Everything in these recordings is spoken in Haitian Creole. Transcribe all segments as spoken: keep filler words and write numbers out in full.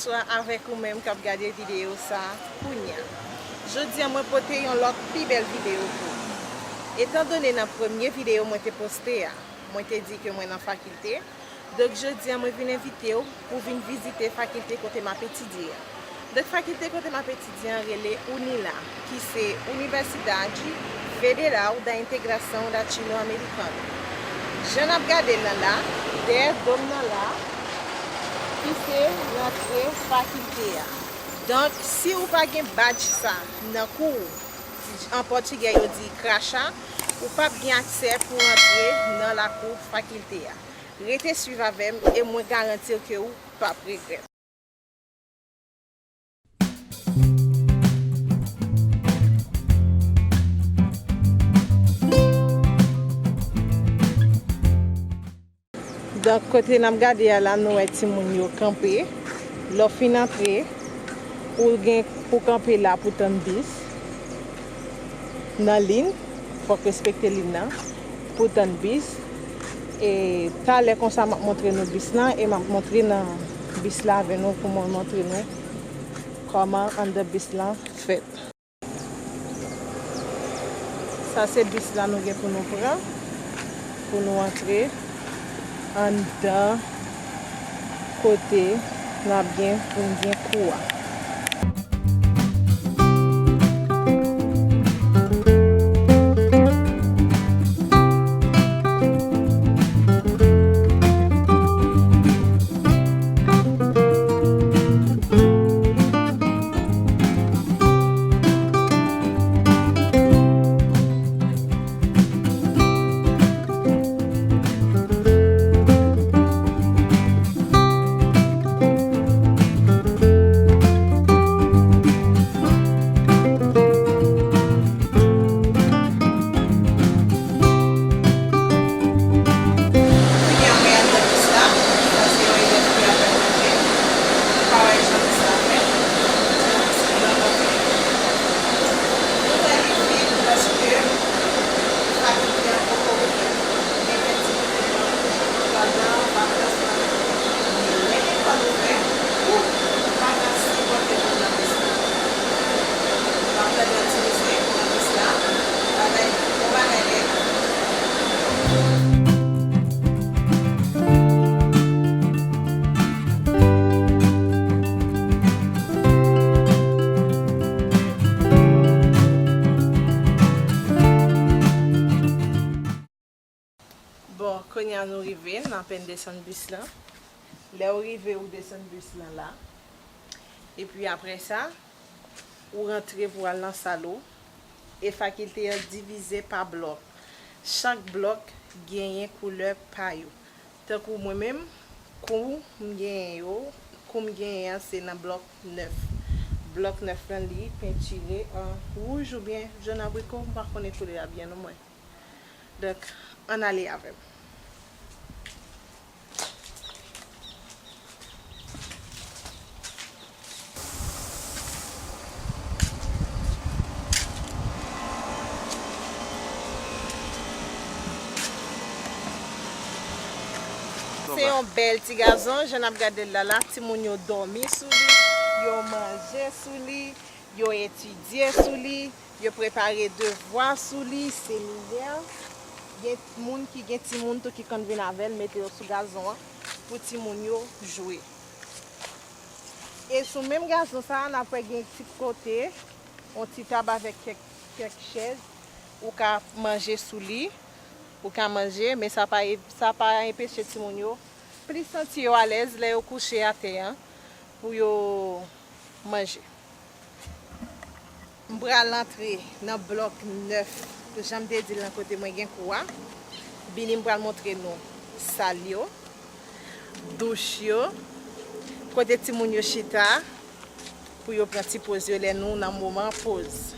Bonswa avèk ou menm k ap gade videyo sa a kounya. Jodi a mwen pote yon lòt pi bèl videyo pou ou. Etandone nan premye videyo mwen te poste a, mwen te di ke mwen nan fakilte, donk jodi a mwen vin envite w pou vin vizite fakilte kote m ap etidye a. Donk fakilte kote m ap etidye a rele UNILA, ki se Universidade Federal da Integração Latino-Americana. Jan n ap gade l lan la, dèyè do m nan la, ki se rantre fakilte a. Donk, si ou pa gen badj sa nan kou w, an pòtigè yo di crachá, ou p ap gen aksè pou rantre nan lakou fakilte a. Rete swiv avè m e mwen garanti w ke ou p ap regrèt. Donk, kote n ap gade a la, nou wè timoun yo kanpe. Lè w fin antre, ou gen pou kanpe la pou tann bis. Nan liy, fòk respekte liy nan, pou tann bis. E talè konsa, m ap montre nou bis lan, e m ap montre nan bis la avè nou pou mwen montre nou kòman anndan bis lan fèt. Sa se bis la nou gen pou nou pran, pou nou antre anndan kote n ap gen pou n gen kou a. Bon, kounye a nou rive, n apèn desann bis lan. Lè w rive, ou desann bis lan la. Epi apre sa, ou rantre pou al nan sal ou. E fakilte an divize pa blòk. Chak blòk genyen koulè pa yo. Tankou mwen menm, kou m genyen yo, kou m genyen an se nan blòk nèf. Blòk nèf lan li pentire an wouj oubyen jòn abriko, m pa konnen koulè a byen non mwen. Donk, ann ale avè m. Se yon bèl ti gazon, jan n ap gade l la la, timoun yo dòmi sou li, yo manje sou li, yo etidye sou li, yo prepare devwa sou li, seminè. Gen moun ki gen timoun tou ki konn vin avè l, mete yo sou gazon an pou timoun yo jwe. E sou menm gazon sa a, n ap wè gen ti kote, yon ti tab avèk kèk, kèk chèz. Ou ka manje sou li, ou ka manje, men sa pa, sa pa anpeche timoun yo plis santi yo alèz lè yo kouche atè an pou yo manje. M pral antre nan blòk nèf, jan m te di l lan kote mwen gen kou a. Vini m pral montre nou sal yo, douch yo, kote timoun yo chita pou yo pran ti poz yo lè nou nan moman poz.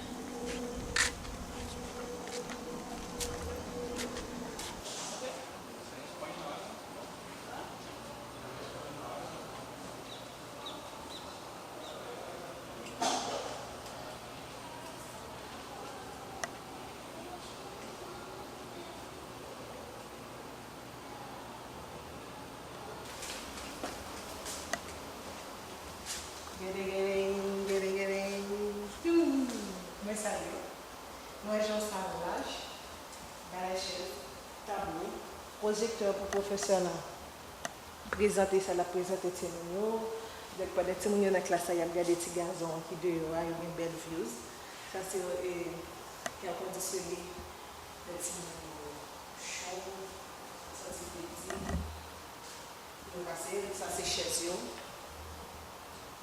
Nou wè jan sa laj, bagay chèz, tablo, pwojektè pou pwofesè la prezante sa l ap prezante timoun yo. Donk, pandan timoun yo nan klas la, y ap gade ti gazon an ki deyò a, yo gen bèl views. Sa se, e, èkondisyone, lè timoun yo cho, santi fredi. Yo pase, sa se chèz yo.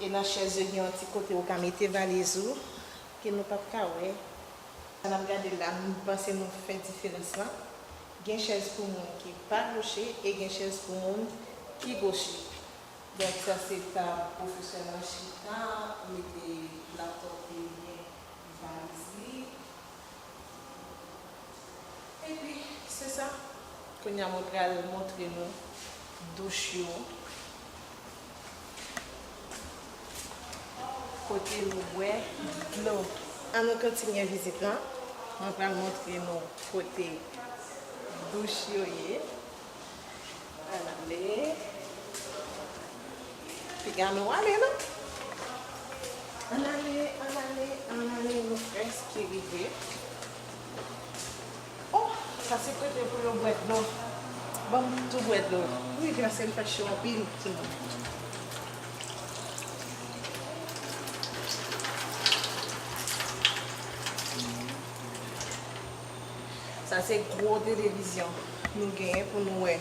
E nan chèz yo, gen yon ti kote ou ka mete valiz ou, ke nou p ap ka wè. Sa n ap gade la, m panse nou fè diferans lan. Gen chèz pou moun ki pa gwoche e gen chèz pou moun ki gwoche. Donk, sa se tab pwofesè nan chita, ou mete laptop li oubyen valiz li. Epi, se sa. Kounye a, mwen pral montre nou douch yo. Kote nou bwè dlo. Ann nou kontinye vizit lan. Mwen pral montre nou kote douch yo ye. Ann ale. Piga nou ale, non? Ann ale, ann ale, ann ale, nou prèske rive. Oh, sa se kote pou yo bwè dlo. Ban m tou bwè dlo. Wi, paske l fè cho anpil, timoun. Sa se gwo televizyon nou genyen pou nou wè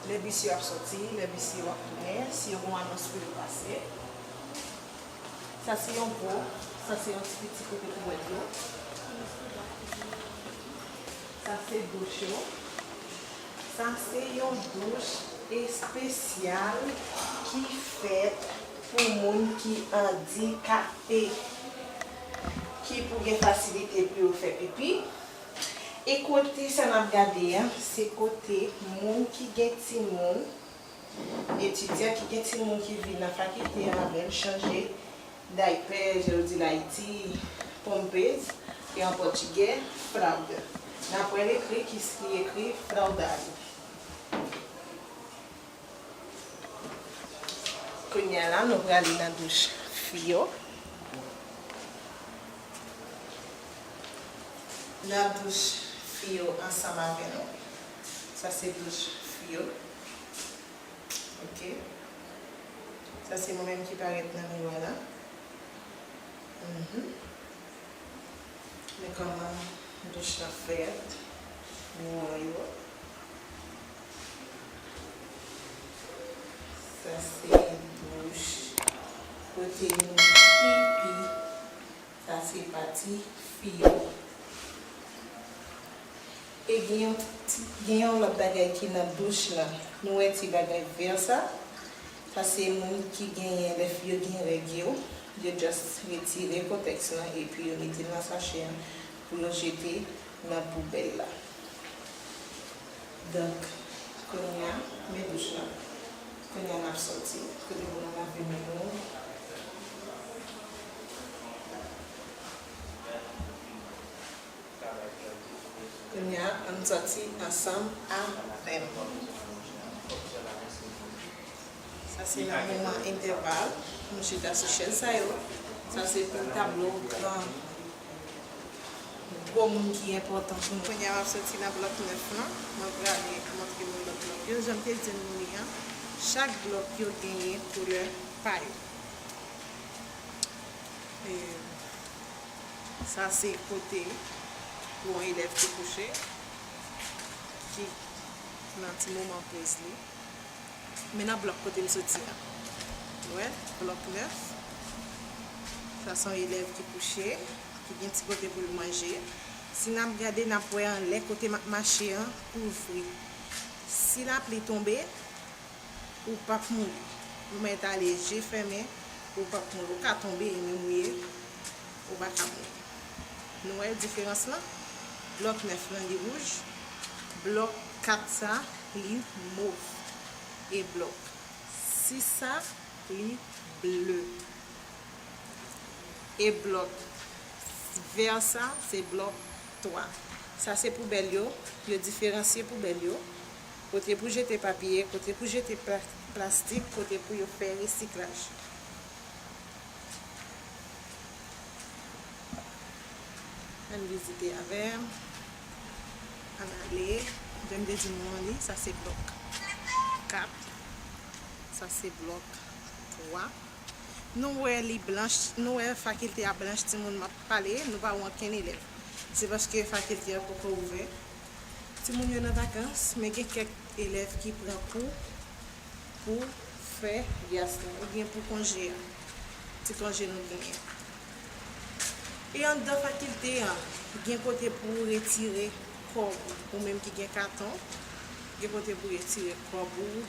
lè bis yo ap soti, lè bis yo ap tounen, si yo gen yon anons pou yo pase. Sa se yon gwo, sa se yon ti piti kote pou bwè dlo. Sa se douch yo. Sa se yon douch espesyal ki fèt pou moun ki andikape, ki pou gen fasilite pou yo fè pipi. E kote sa n ap gade a, se kote moun ki gen timoun, etidyan ki gen timoun ki vin nan fakilte a avè l chanje daypè, jel dilayiti, pompez, e an pòtigè, fralda. N ap wè l ekri ki, ki ekri fraldal. Kounye a la, nou prale nan douch fi yo. Nan douch fi yo ansanm avè nou. Sa se douch fi yo. Ok. Sa se mwen menm ki parèt nan miwa la. Mhm. Men kòman douch la fèt. Miwa yo. Sa se douch kote nou pipi. Sa se pati fi yo. E gen yon ti, gen yon lòt bagay ki nan douch lan. Nou wè ti bagay vè sa? Sa se moun ki genyen, lè fi yo gen règ yo, yo just retire kotèks lan epi yo mete l nan sachè an pou yo jete nan poubèl la. Donk, kounye a, men douch lan. Kounye a n ap soti, kote pou nou lave men nou. Kounye a, ann soti ansanm avè m. Sa se nan moman entèval, nou chita sou chèz sa yo. Sa se pou tablo gran gwo moun ki enpòtan pou nou. Kounye a, m ap soti nan blòk nèf lan. Mwen prale montre nou lòt blòk yo. Jan m te di nou li an, chak blòk yo genyen koulè pa yo. E, sa se kote pou yon elèv ki kouche, ki nan ti moman poz li. Men nan blòk kote m soti a. Ou wè, blòk nèf. Sa se yon elèv ki kouche, ki gen ti kote pou l manje. Si n ap gade, n ap wè anlè kote m ap mache an kouvri. Si lapli tonbe, ou p ap mouri. Ou mèt ale je fèmen, ou p ap mouri. Ou ka tonbe e men mouye, ou pa ka mouri. Nou wè diferans lan? Blòk nèf lan, li wouj. Blòk kat sa, li mov. E blòk sis sa, li ble. E blòk vè sa, se blòk twa. Sa se poubèl yo, yo diferansye poubèl yo. Kote pou jete papye, kote pou jete pla-, plastik, kote pou yo fè resiklaj. Ann vizite avè m. Ann ale. Jan m te di nou an, li, sa se blòk kat. Sa se blòk twa. Nou wè li blanch, nou wè fakilte a blanch, timoun, m ap pale, nou pa wè ankenn elèv. Se paske fakilte a poko ouvè. Timoun yo nan vakans, men gen kèk elèv ki pran kou pou fè yas la, oubyen pou konje a, ti konje nou genyen. E anndan fakilte a, gen kote pou w retire kòb ou, ou menm ki gen katon, gen kote pou w retire kòb ou,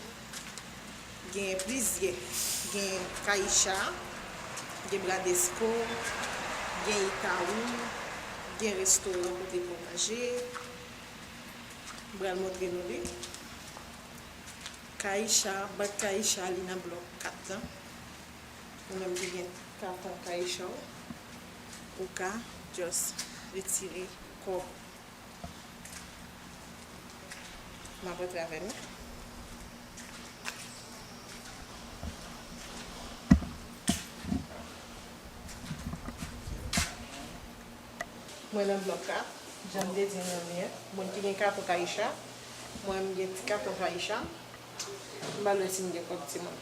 gen plizyè, gen Kayicha, gen Bradesco, gen Itaú, gen restoran kote pou manje. M pral montre nou li. Kayicha, bank Kayicha, li nan blòk kat lan. Ou menm ki gen katon Kayicha w, ou ka just retire kòb. M ap antre avè nou. Mwen nan blòk kat, jan m te di nou an, moun ki gen katon Kayicha, mwen m gen ti katon Kayicha, m pral wè si m gen kòb timoun.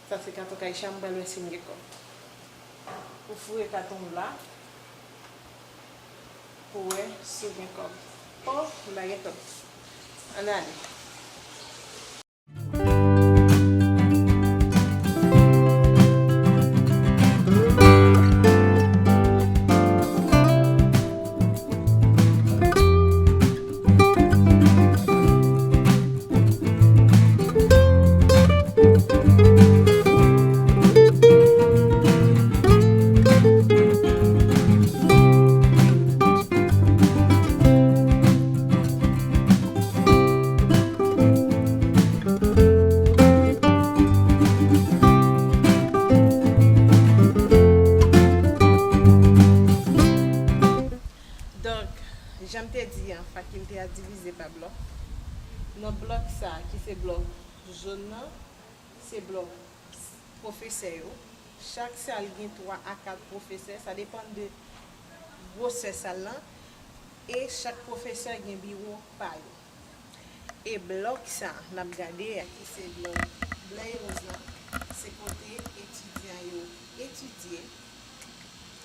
Sa se katon Kayicha, m pral wè si m gen kòb. Ou foure katon w la, pou wè si w gen kòb. O, m pa gen kòb. Ann ale. Donk, jan m te di an, fakilte a divize pa blòk. Nan blòk sa a, ki se blòk jòn nan, se blòk pwofesè yo. Chak sal gen twa a kat pwofesè, sa depann de gwosè sal lan, e chak pwofesè gen biwo pa yo. E blòk sa n ap gade a, ki se blòk ble e woz lan, se kote etidyan yo etidye.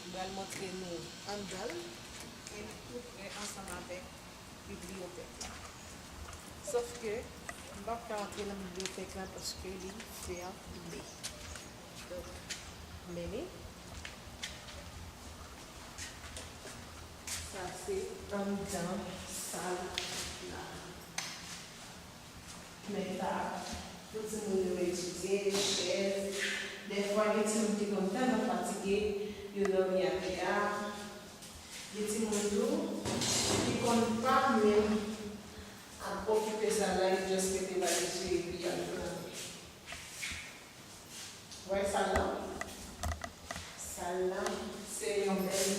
M pral montre nou anndan l, e li tou pre ansanm avèk bibliyotèk la. Sòf ke m p ap ka antre nan bibliyotèk la paske li fèmen. Donk, men li. Sa se anndan sal la. Men tab pou timoun yo etidye, chèz. Dèfwa, gen timoun ki konn tèlman fatige, yo dòmi atè a. Gen timoun tou ki konn pa menm ap okipe sal la, yo just mete valiz yo epi y al tounen. Wè sal lan? Sal lan se yon bèl